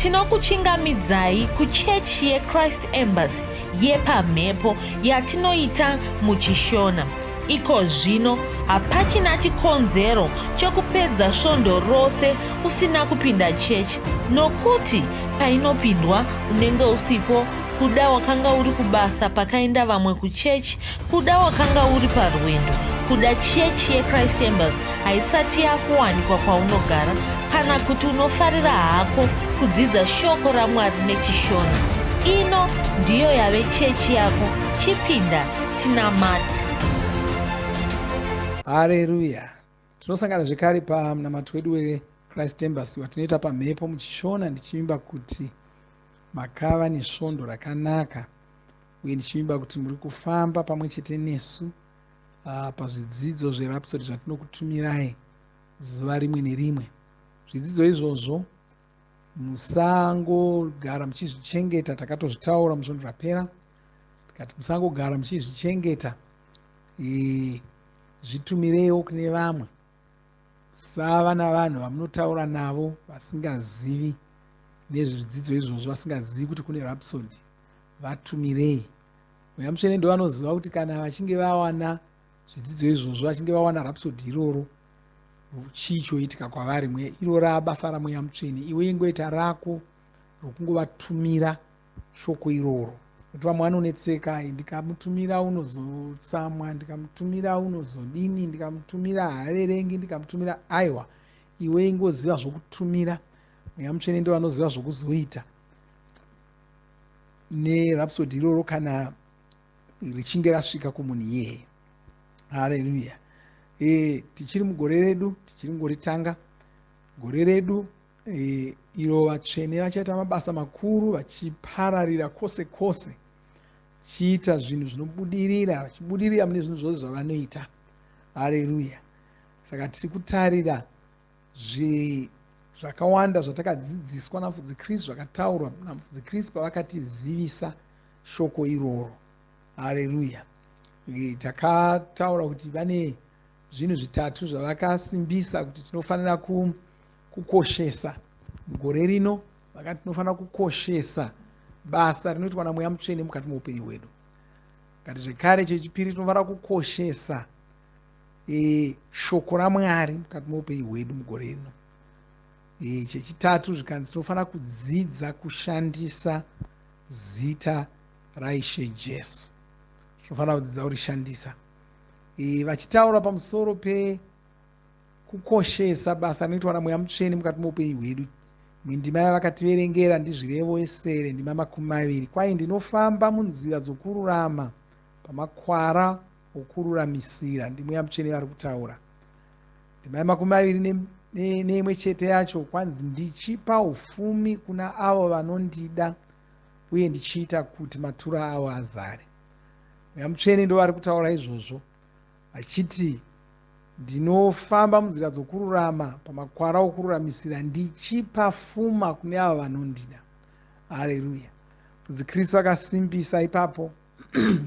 Tinokuchingamidzai kuchechi yeChrist Embassy yepamhepo yatinoita muchiShona. Iko zvino hapachina chikonzero chokupedza svondo rose usina kupinda chechi nokuti painopindwa unenge usipo kuda wakanga uri kubasa pakaenda vamwe kuchechi kuda wakanga uri parwendo kuda chechi yechrist embassy haisati yakuwanikwa kwaunogara kana kuti unofarira hako kudzidza shoko ramwari nechishona ino ndiyo yave chechi yako chipinda tinamati Hareruya! Tinosangana zvekare pamunamato wedu weChrist Embassy watinoita pamhepo muchishona ndichivimba kuti makava nesvondo rakanaka uye ndichivimba kuti muri kufamba pamwe chete nesu pazvidzidzo zveRhapsody zvatinokutumirai zuva rimwe nerimwe. Zvidzidzo izvozvo musangogara muchizvichengeta, takatozvitaura musvondo rapera tikati musangogara muchizvichengeta e, zvitumireiwo kune vamwe sava navanhu vamunotaura navo vasingazivi nezvezvidzidzo izvozvo vasingazivi kuti kune rhapsody vatumirei mweya mutsvene ndo vanoziva kuti kana vachinge vawana zvidzidzo izvozvo vachinge vawana rhapsody iroro chii choitika kwavari mweya iro rabasa ramweya mutsvene iwe ingoita rako rokungovatumira shoko iroro nekuti vamwe vanonetseka ndikamutumira unozotsamwa ndikamutumira unozodini ndikamutumira haaverengi ndikamutumira aiwa iwe ingoziva zvokutumira mweya mutsvene ndo vanoziva zvokuzoita nerhapsody iroro kana richinge rasvika kumunhu iyeye hareruya e, tichiri mugore redu tichiri kungoritanga gore redu e, iro vatsvene vachaita mabasa makuru vachipararira kwose kwose chiita zvinhu zvinobudirira vachibudirira mune zvinhu zvose zvavanoita hareruya saka tiri kutarira zvakawanda zvatakadzidziswa namufudzi kristu zvakataurwa namufudzi kristu pavakatizivisa shoko iroro hareruya e, takataura kuti vane zvinhu zvitatu zvavakasimbisa kuti tinofanira kukoshesa mugore rino vakati tinofanira kukoshesa basa rinoitwa namweya mutsvene mukati meupenyu hwedu kati zvekare chechipiri tinofanira kukoshesa e, shoko ramwari mukati meupenyu hwedu mugore rino e, chechitatu zvikanzi tinofanira kudzidza kushandisa zita raishe jesu tinofanira kudzidza kurishandisa e, vachitaura pamusoro pekukoshesa basa rinoitwa namweya mutsvene mukati meupenyu hwedu mindima yavakativerengera ndizvirevo esere ndima 20 kwai ndinofamba munzira dzokururama pamakwara okururamisira ndimweya mutsvene vari kutaura ndima yemakumi 21 chete yacho kwanzi ndichipa ufumi kuna avo vanondida uye ndichiita kuti matura avo azare Mweya Mutsvene ndo vari kutaura izvozvo vachiti ndinofamba munzira dzokururama pamakwara okururamisira ndichipa fuma kune avo vanondida. Hareruya. Mufudzi Kristu akasimbisa ipapo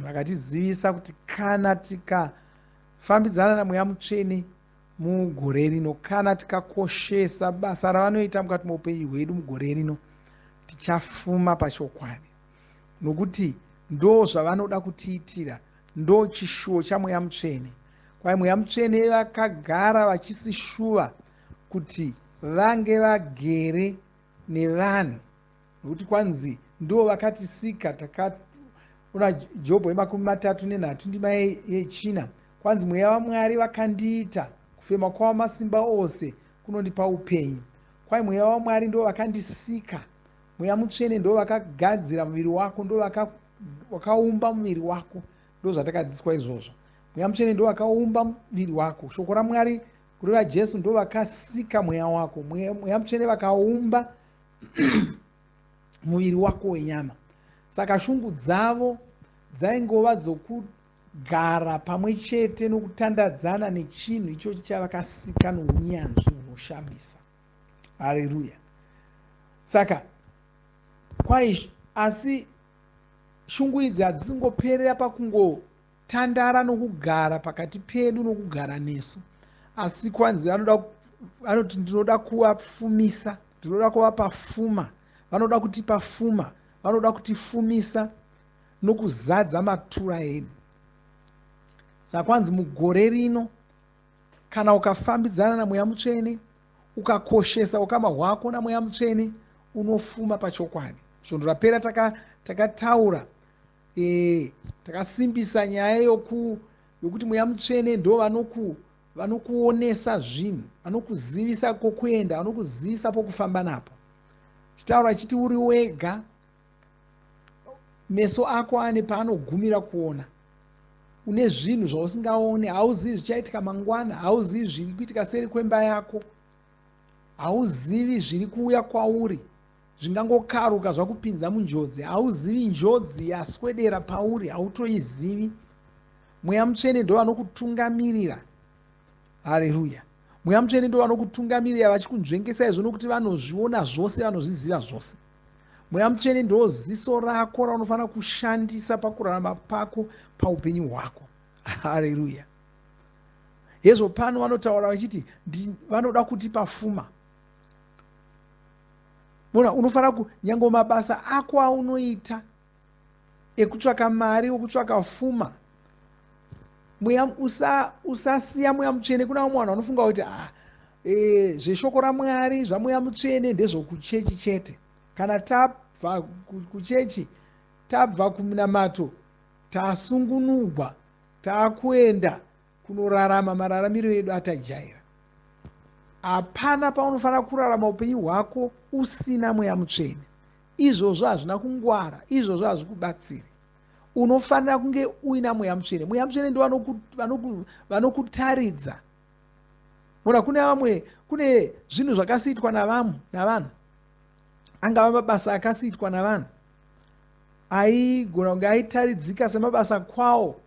vakatizivisa kuti kana tikafambidzana naMweya Mutsvene mugore rino, kana tikakoshesa basa ravanoita mukati meupenyu hwedu mugore rino, tichafuma pachokwadi. Nokuti ndo zvavanoda kutiitira, ndo chishuwo chaMweya Mutsvene. Kwai Mweya Mutsvene vakagara vachisishuva kuti vange vagere nevanhu, nokuti kwanzi ndo vakatisika. Takaona Jobho yemakumi 33 ndima yechina, kwanzi mweya waMwari vakandiita, kufema kwavo masimba ose kunondipa upenyu. Kwai mweya waMwari ndo vakandisika, mweya mutsvene ndo vakagadzira muviri wako, ndo vakaumba muviri wako. Ndo zvatakadzidziswa izvozvo. Mweya mutsvene ndo vakaumba muviri wako. Shoko raMwari, kureva Jesu, ndo vakasika mweya wako. Mweya mutsvene vakaumba muviri wako wenyama. Saka shungu dzavo dzaingova dzokugara pamwe chete nokutandadzana nechinhu ichochi chavakasika nounyanzvi hunoshamisa. Hareruya. Saka kwai asi shungu idzi hadzisingoperera pakungotandara nokugara pakati pedu nokugara nesu, asi kwanzi anoda, anoti ndinoda kuvafumisa, ndinoda kuvapa fuma. Vanoda kutipa fuma, vanoda kutifumisa nokuzadza matura edu. Saka kwanzi mugore rino, kana ukafambidzana naMweya Mutsvene, ukakoshesa ukama hwako naMweya Mutsvene, unofuma pachokwadi. Svondo rapera takataura, takasimbisa nyaya yokuti Mweya Mutsvene ndo vanokuonesa zvinhu, vanokuzivisa kwokuenda, vanokuzivisa pokufamba napo. Chitaura chiti uri wega, meso ako ane paanogumira kuona. Une zvinhu zvausingaone, hauzivi zvichaitika mangwana, hauzivi zviri kuitika seri kwemba yako, hauzivi zviri kuuya kwauri, zvingangokaruka zvakupinza munjodzi, hauzivi njodzi yaswedera pauri, hautoizivi. Mweya Mutsvene ndo vanokutungamirira. Haleluya. Mweya Mutsvene ndo vanokutungamirira vachikunzvengesa izvo, nokuti vanozviona zvose, vanozviziva zvose. Mweya Mutsvene ndo ziso rako raunofanira kushandisa pakurarama pako, paupenyu hwako. Haleluya. Hezvo pano vanotaura vachiti vanoda kutipa fuma. Mona, unofanira nyange mabasa ako aunoita ekutsvaka mari, okutsvaka fuma, mweya usasiya Mweya Mutsvene. Kuna vamwe vanhu vanofunga kuti zveshoko raMwari, zvaMweya Mutsvene ndezvokuchechi chete. Kana tabva kuchechi, tabva kumunamato, tasungunugwa, taakuenda kunorarama mararamiro edu atajaira. Hapana paunofanira kurarama upenyu hwako usina Mweya Mutsvene. Izvozvo hazvina kungwara, izvozvo hazvikubatsiri. Unofanira kunge uina Mweya Mutsvene. Mweya Mutsvene ndo vanokutaridza. Mona, kune vamwe, kune zvinhu zvakasiitwa navanhu, angava mabasa akasiitwa navanhu aigona kunge aitaridzika semabasa kwawo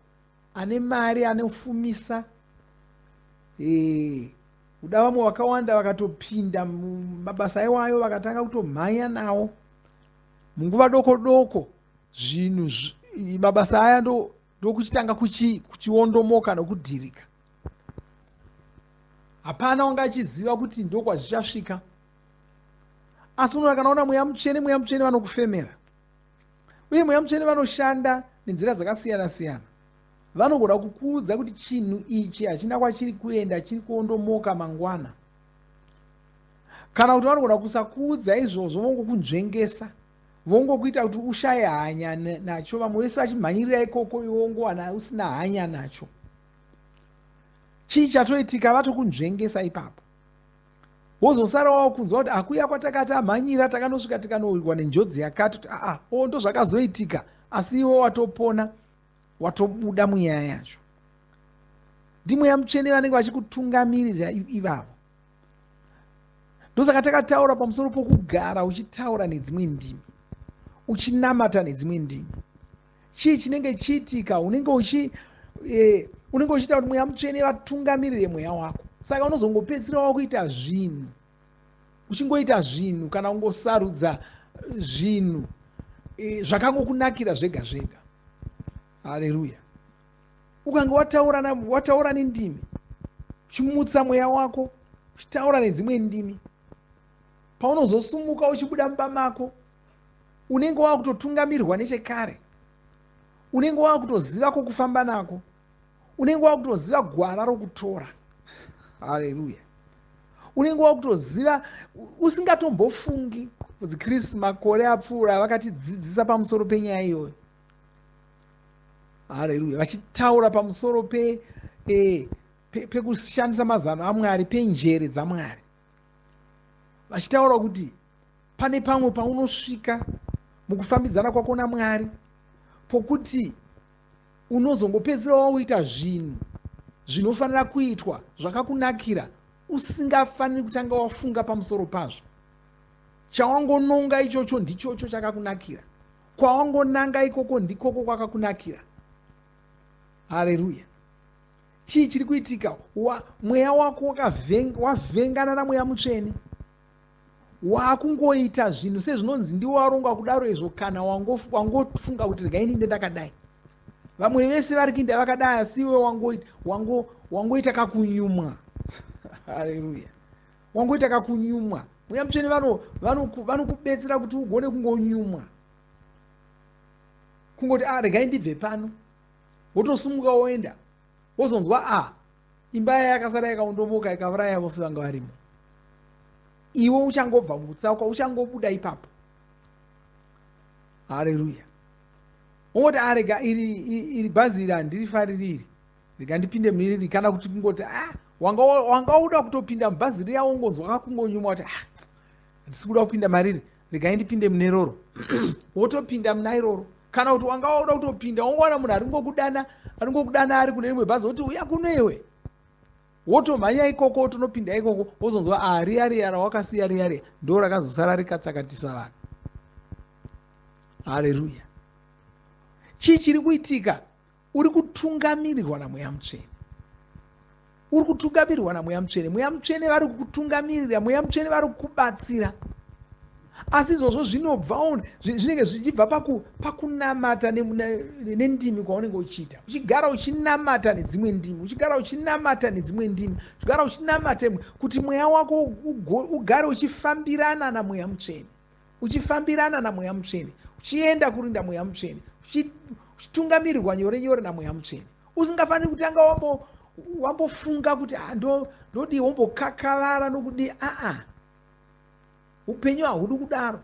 ane mari, anofumisa. Kuda vamwe vakawanda vakatopinda mumabasa iwayo, vakatanga kutomhanya nawo. Munguva doko doko zvinhu mabasa aya ndokuchitanga kuchiondomoka nokudhirika. Hapana wanga achiziva kuti ndokwazvichasvika. Asi unoona, kana una Mweya Mutsvene, Mweya Mutsvene vanokufemera. Uye Mweya Mutsvene vanoshanda nenzira dzakasiyana siyana. Vanogona kukuudza kuti chinhu ichi hachina kwachiri kuenda, chiri kuondomoka mangwana. Kana kuti vanogona kusakuudza izvozvo, vongokunzvengesa, vongokuita kuti ushaye hanya nacho. Vamwe vese vachimhanyirira ikoko, iwe wongowana usina hanya nacho. Chii chatoitika? Vatokunzvengesa ipapo. Wozosara wakunzwa kuti akuya kwatakati amhanyira, takanosvika tikanowirwa nenjodzi yakati, kuti aa, o, ndo zvakazoitika. Asi iwe watopona, watobuda munyaya yacho. NdiMweya Mutsvene vanenge vachikutungamirira ivavo. Ndosaka takataura pamusoro pokugara uchitaura nedzimwe ndimi, uchinamata nedzimwe ndimi. Chii chinenge chiitika? Unenge uchiita kuti Mweya Mutsvene vatungamirire mweya wako. Saka unozongopedzisira wakuita zvinhu, uchingoita zvinhu kana kungosarudza zvinhu zvakangokunakira zvega zvega. Haleluya. Ukange wataura nendimi, uchimutsa mweya wako, uchitaura nedzimwe ndimi, paunozosumuka uchibuda mumba mako, unenge wakutotungamirwa nechekare, unenge wakutoziva kwokufamba nako, unenge wakutoziva gwara rokutora. Haleluya. Unenge wakutoziva usingatombofungi. Kudzi Chris makore apfuura vakatidzidzisa pamusoro penyaya iyoyo. Haleluya. Vachitaura pamusoro pekushandisa mazano aMwari, penjere dzaMwari. Vachitaura kuti pane pamwe paunosvika mukufambidzana kwako naMwari pokuti unozongopedzisira wakuita zvinhu zvinofanira kuitwa zvakakunakira, usingafaniri kutanga wafunga pamusoro pazvo. Chawangononga ichocho ndichocho chakakunakira, kwawangonanga ikoko ndikoko kwakakunakira. Haleluya. Chii chiri kuitika? Mweya wako wavhengana naMweya Mutsvene, wakungoita zvinhu sezvinonzi ndiwo waronga kudaro izvo. Kana wangofunga kuti regai ninde ndakadai, vamwe vese vari kuinda vakadai, asi iwe wangoita kakunyumwa. Haleluya. Wangoita kakunyumwa. Mweya Mutsvene vanokubetsera kuti ugone kungonyumwa, kungoti a regai ndibve pano, wotosumuka woenda, wozonzwa a imba yaya yakasara yakaondomoka ikauraya vose vanga varimo. Iwe uchangobva mukutsauka, uchangobuda ipapo. Hareruya. Wongoti a rega iri bhazi iri handirifariri iri, rega ndipinde muriri. Kana kuti kungoti a wanga uda kutopinda mubhazi riya, wongonzwa kakungonyumwa kuti a handisi kuda kupinda mariri, regai ndipinde mune roro, wotopinda muna iroro. Kana kuti wanga wauda kutopinda, wongowana munhu aringokudana ari kune rimwe bhazi, woti uya kuno iwe, wotomhanya ikoko, wotonopinda ikoko, wozonzwa a riya riya rawakasiya riya riya ndo rakazosara rikatsakatisa vanhu. Hareruya. Chii chiri kuitika? Uri kutungamirirwa naMweya Mutsvene. Uri kutungamirirwa naMweya Mutsvene. Mweya Mutsvene vari kukutungamirira, Mweya Mutsvene vari kukubatsira. Asi izvozvo zvinobva, zvinenge zvichibva pakunamata nendimi kwaunenge uchiita, uchigara uchinamata nedzimwe ndimi, uchigara uchinamata nedzimwe ndimi, uchigara uchinamata kuti mweya wako ugare uchifambirana naMweya Mutsvene, uchifambirana naMweya Mutsvene, uchienda kurinda Mweya Mutsvene, uchitungamirirwa nyore nyore naMweya Mutsvene, usingafaniri kutanga wambofunga kuti ndodii, wombokakavara nokudii. Aa, upenyu hahudi kudaro.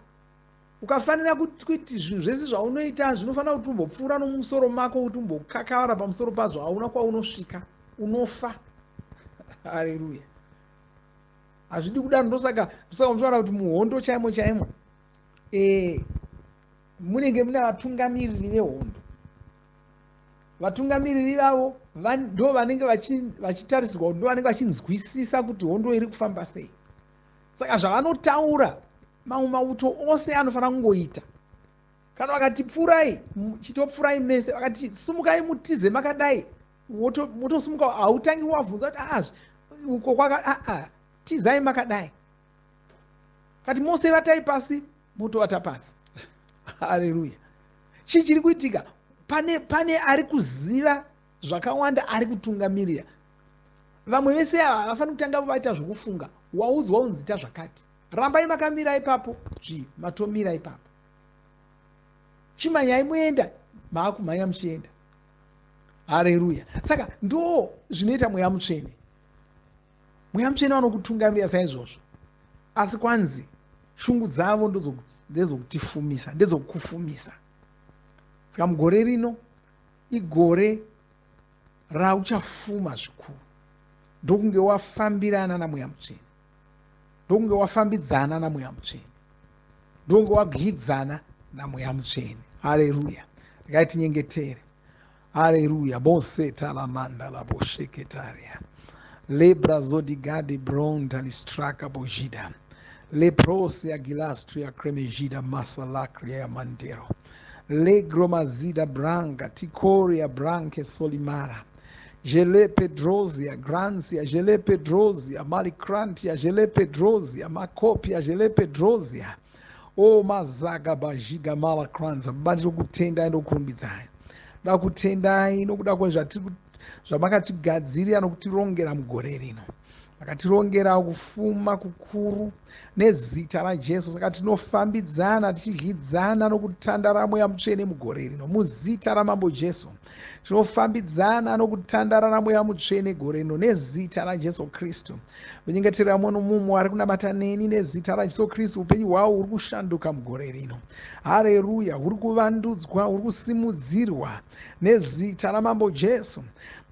Ukafanira kuti zvinhu zvese zvaunoita zvinofanira kuti umbopfuura nomusoro mako, kuti umbokakavara pamusoro pazvo, hauna kwaunosvika, unofa. Hareruya. Hazvidi kudaro. Ndosaka muchiona kuti muhondo chaimo chaimo munenge mune vatungamiriri vehondo. Vatungamiriri vavo ndo vanenge vachitarisirwa, ndo vanenge vachinzwisisa kuti hondo iri kufamba sei. Saka zvavanotaura mamwe mauto ose anofanira kungoita. Kana vakati pfurai, chitopfurai mese. Vakati sumukai mutize makadai, wotosimuka. Hautangi wabvunza kuti aa uko kwaka, aa tizai makadai. Kati mose vatai pasi, motovata pasi. Hareruya. Chii chiri kuitika? Pane ari kuziva zvakawanda, ari kutungamirira. Vamwe vese ava havafaniri kutanga vaita zvokufunga. Waudzwa unzi ita zvakati, rambai makamira ipapo, zvi matomira ipapo, chimhanyai muenda, maakumhanya muchienda. Hareruya. Saka ndo zvinoita Mweya Mutsvene. Mweya Mutsvene vanokutungamirira saizvozvo. Asi kwanzi shungu dzavo ndedzokutifumisa, ndedzokufumisa. Saka mugore rino igore rauchafuma zvikuru, ndokunge wafambirana naMweya Mutsvene, ndokunge wafambidzana naMweya Mutsvene, ndokunge wadyidzana naMweya Mutsvene. Hareruya. Regai tinyengetere. Hareruya. Bosetalamanda labosheketaria lebrazodigadi brontalistraka bojida leprosia gilastria cremejida masalacria mandero legromazida branga ticoria branke solimara jele pedrosia gransia jele pedrosia malicrantia jele pedrosia macopia jele pedrosia o mazaga bajiga malacranza. Baba, ndinokutendai, ndokurumbidzai, da kutendai nokuda kwezvamakatigadzirira nokutirongera mugore rino. Makatirongera kufuma kukuru nezita raJesu. Saka tinofambidzana tichidyidzana nokutandara Mweya Mutsvene mugore rino muzita raMambo Jesu. Tinofambidzana nokutandara naMweya Mutsvene gore rino nezita raJesu Kristu. Kunyengeterera mumwe nomumwe ari kunamata neni nezita raJesu Kristu, upenyu hwavo huri kushanduka mugore rino. Hareruya. Huri kuvandudzwa, huri kusimudzirwa nezita raMambo Jesu.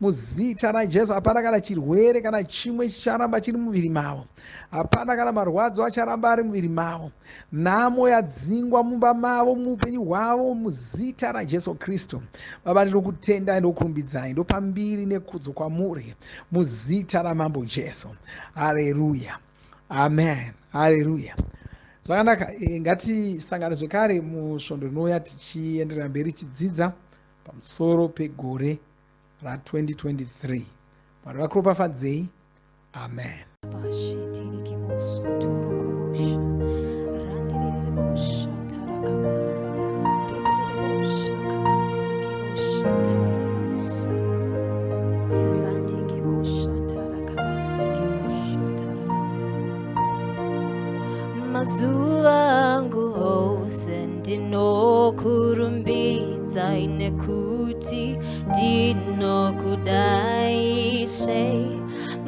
Muzita raJesu hapana kana chirwere kana chimwe chicharamba chiri muviri mavo. Hapana kana marwadzo acharamba ari muviri mavo. Nhamo yadzingwa mumba mavo, muupenyu hwavo, muzita raJesu Kristu. Baba, ndinokutendai, ndokurumbidzai, ndopa mbiri nekudzo kwamuri muzita raMambo Jesu. Hareruya. Amen. Hareruya. Zvakanaka. Ngatisangane zvekare musvondo rinouya tichienderera mberi tichidzidza pamusoro pegore ra2023. Mwari vakuropafadzei. Amen. Mazuva angu ose ndinokurumbidzai nekuti ndinokudai Ishe.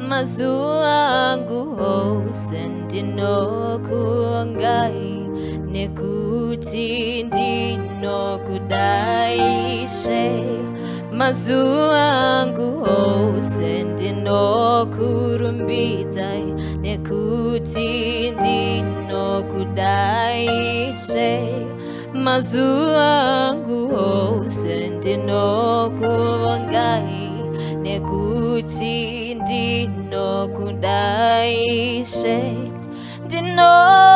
Mazuva angu ose ndinokuongai nekuti ndinokudai Ishe. Mazuva angu ose ndinokurumbidzai nekuti ndinokudai Ishe. Mazuva angu ose ndinokuvongai nekuti ndinokudai Ishe. Ndinokudai,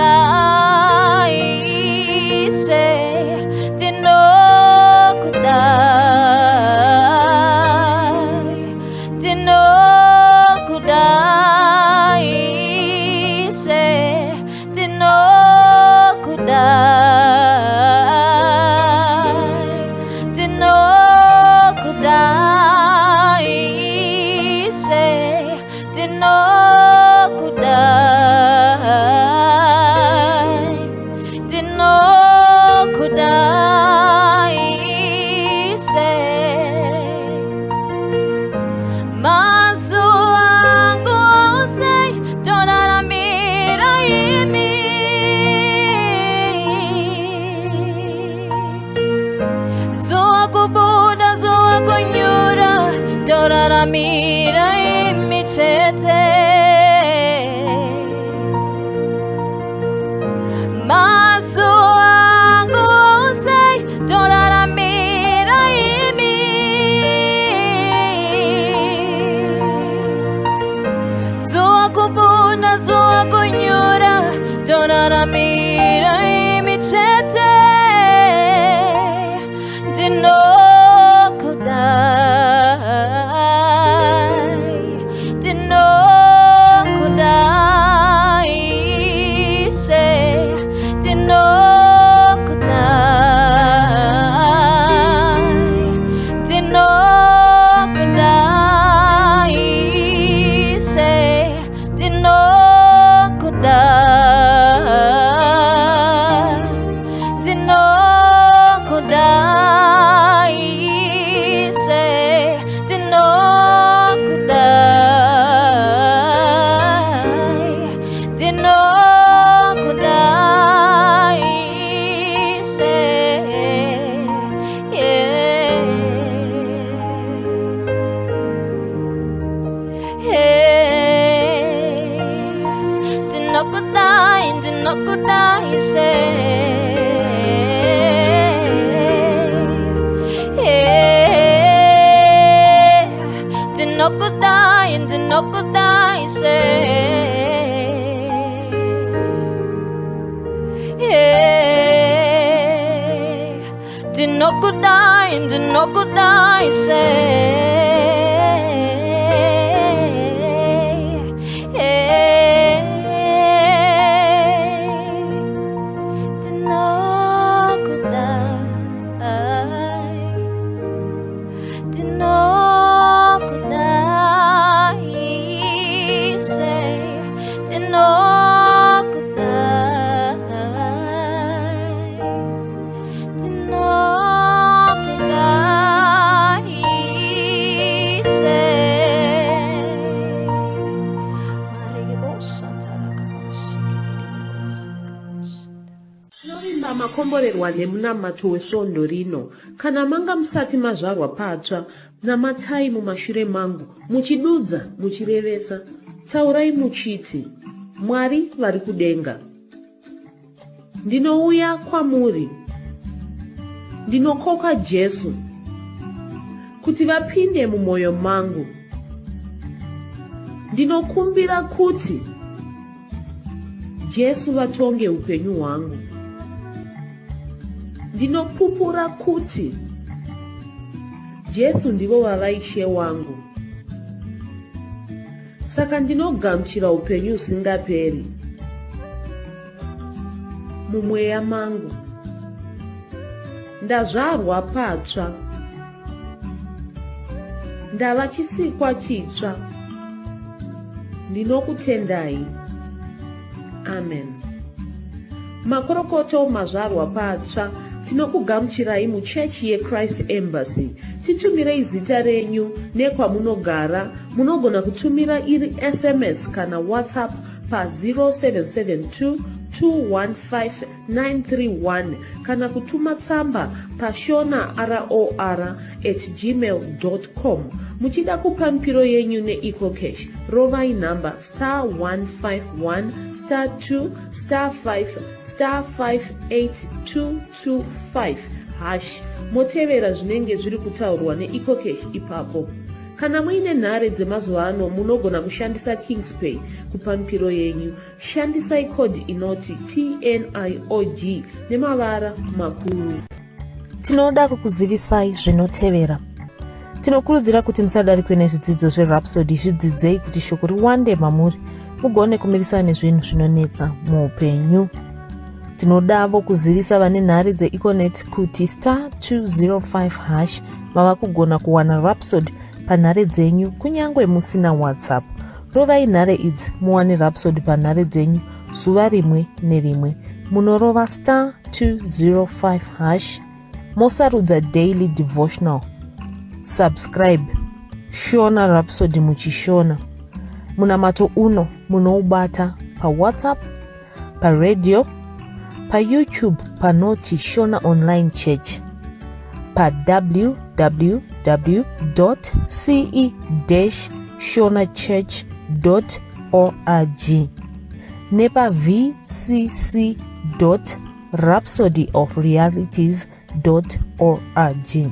ndinokudai Ishe, ndinokudai, ndinokudai Ishe, ndinokudai, ndinokudai Ishe, ndinokudai, ndinokudai Ishe. Mazuva angu ose toraramira imi. Zuva kubuda, zuva kunyura, toraramira imi chete. Mazuva angu ose toraramira imi. Zuva kubuda, zuva kunyura, toraramira imi chete. Ndinokudai, ndinokudai Ishe, ndinokudai, ndinokudai Ishe, ndinokudai, ndinokudai Ishe, ndinokudai, ndinokudai Ishe, yeah. Hey, ndinokudai, ndinokudai Ishe. Hey, ndinokudai, ndinokudai Ishe. Hey, ndinokudai, ndinokudai Ishe. Hey, ndinokudai, ndinokudai Ishe, ndinokudai, ndinokudai Ishe. Tinovimba makomborerwa nemunamato wesvondo rino. Kana manga musati mazvarwa patsva, namatai mumashure mangu, muchidudza, muchirevesa. Taurai muchiti, Mwari vari kudenga. Ndinouya kwamuri. Ndinokoka Jesu kuti vapinde mumwoyo mangu. Ndinokumbira kuti Jesu vatonge upenyu hwangu. Ndinopupura kuti Jesu ndivo vava Ishe wangu. Saka ndinogamuchira upenyu husingaperi mumweya mangu. Ndazvarwa patsva. Ndava chisikwa chitsva. Ndinokutendai. Amen. Makorokoto mazvarwa patsva tinokugamuchirai muchechi yeChrist Embassy. Titumirei zita renyu nekwamunogara. Munogona kutumira iri SMS kana WhatsApp pa 0772 215 931 kana kutuma tsamba pashona ror at gmail com. Muchida kupa mipiro yenyu neEcoCash, rovai nhamba star 151 star 2 star 5 star 58225 hash motevera zvinenge zviri kutaurwa neEcoCash ipapo. Kana muine nhare dzemazuva ano munogona kushandisa Kingspay kupa mipiro yenyu. Shandisai code inoti TNIOG nemavara makuru. Tinoda kukuzivisai zvinotevera. Tinokurudzira kuti musadarikwe nezvidzidzo zveRhapsody, zvidzidzei kuti shoko riwande mamuri mugone kumirisana nezvinhu zvinonetsa muupenyu. Tinodavo kuzivisa vane nhare dzeEconet kuti star 205 hash mava kugona kuwana Rhapsody panhare dzenyu kunyange musina WhatsApp. Rovai nhare idzi muwane Rhapsody panhare dzenyu zuva rimwe nerimwe. Munorova star 205 hash mosarudza daily devotional. Subscribe Shona Rhapsody muchishona. Munamato uno munoubata paWhatsApp, paradio, paYouTube panoti Shona Online Church, pa www.ce-shonachurch.org nepa vcc.rhapsodyofrealities.org.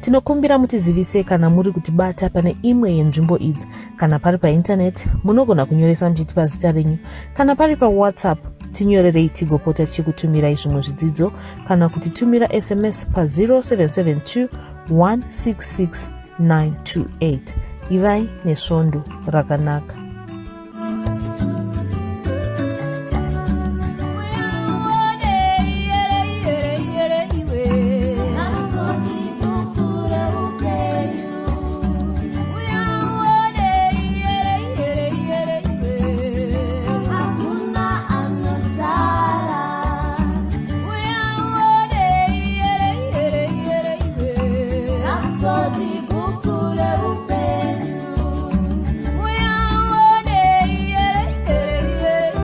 Tinokumbira mutizivise kana muri kutibata pane imwe yenzvimbo idzi. Kana pari paintaneti munogona kunyoresa muchitipa zita renyu. Kana pari paWhatsApp tinyorerei tigopota tichikutumirai zvimwe zvidzidzo kana kutitumira SMS pa 0772 166 928. Ivai nesvondo rakanaka.